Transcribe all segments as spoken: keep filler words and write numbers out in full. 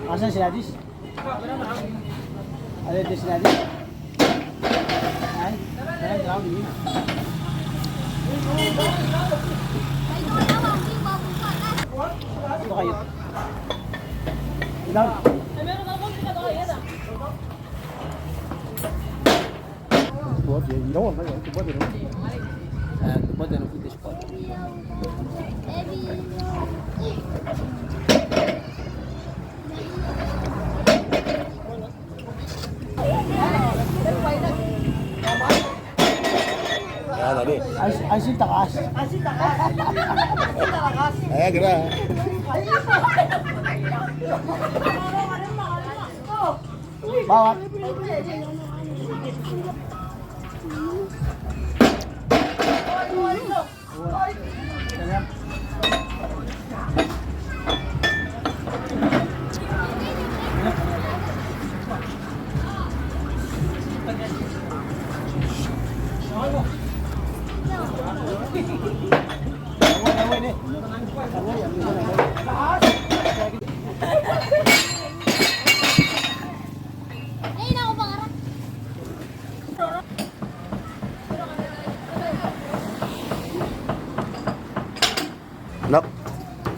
Asan si Adis. Are te sinadi. Ai, ai, ground ni. Ito kayo. Ito. Sport, ya, you don't want to sport, you know. Ah, sport, you know, food sport. Ai, ai, si takas. Ai, kira. Bawat. Nako.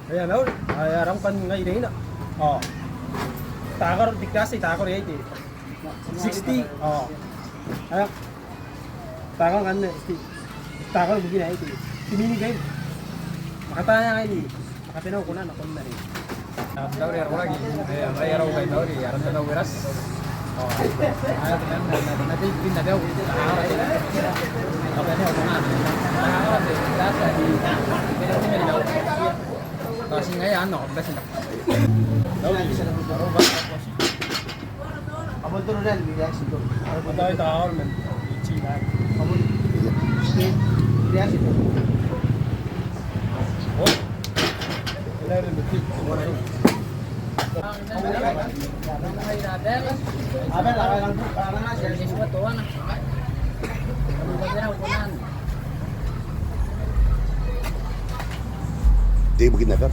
Ai a mauri, ai a rang kan ngai reina. O. Takaro te class, takaro e te. Sixty. O. Ai a. Takaro kan ne, sixty. Takaro bukina e te. Ti mini game. Makatana ngai ni. Makatenau kona nakon nari. Am tauri aroraki, e, am rai arau kai tauri, aran te nau beras. O, aran te nau, na, na, na, te, te, na, te, na, ara, te. Makatenau kona. Na, ara, te, beras, te, te, te, te, te, te, te. Tao ti ngaia anne, beras, te. Tauri, arau, ba. Te bukin naba.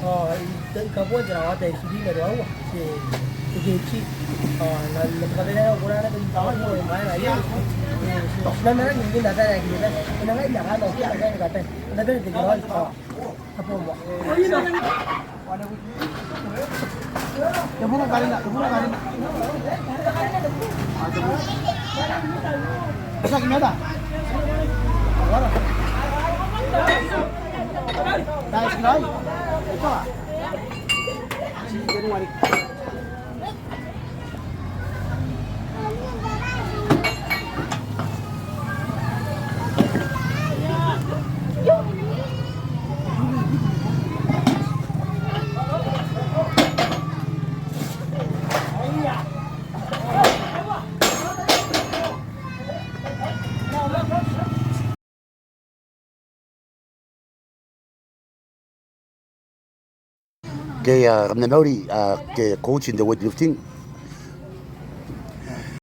Ao i kabooa te rawata ae tebwi ma ruaiwa te, te kg. Ao n na, n na kabanea au koraki n taai aio, ao e mwaiti aio. Ti na nangi n tarai ae e na ngai n na kanga, e na ngai n na kanga. N na bane te kiraoi. Ao kabooa. Te buru karina, te buru karina. Asa kimeta. Wala. Dai sirai. Ito. Ke, a, kam na mauri, a, ke coach in the weightlifting,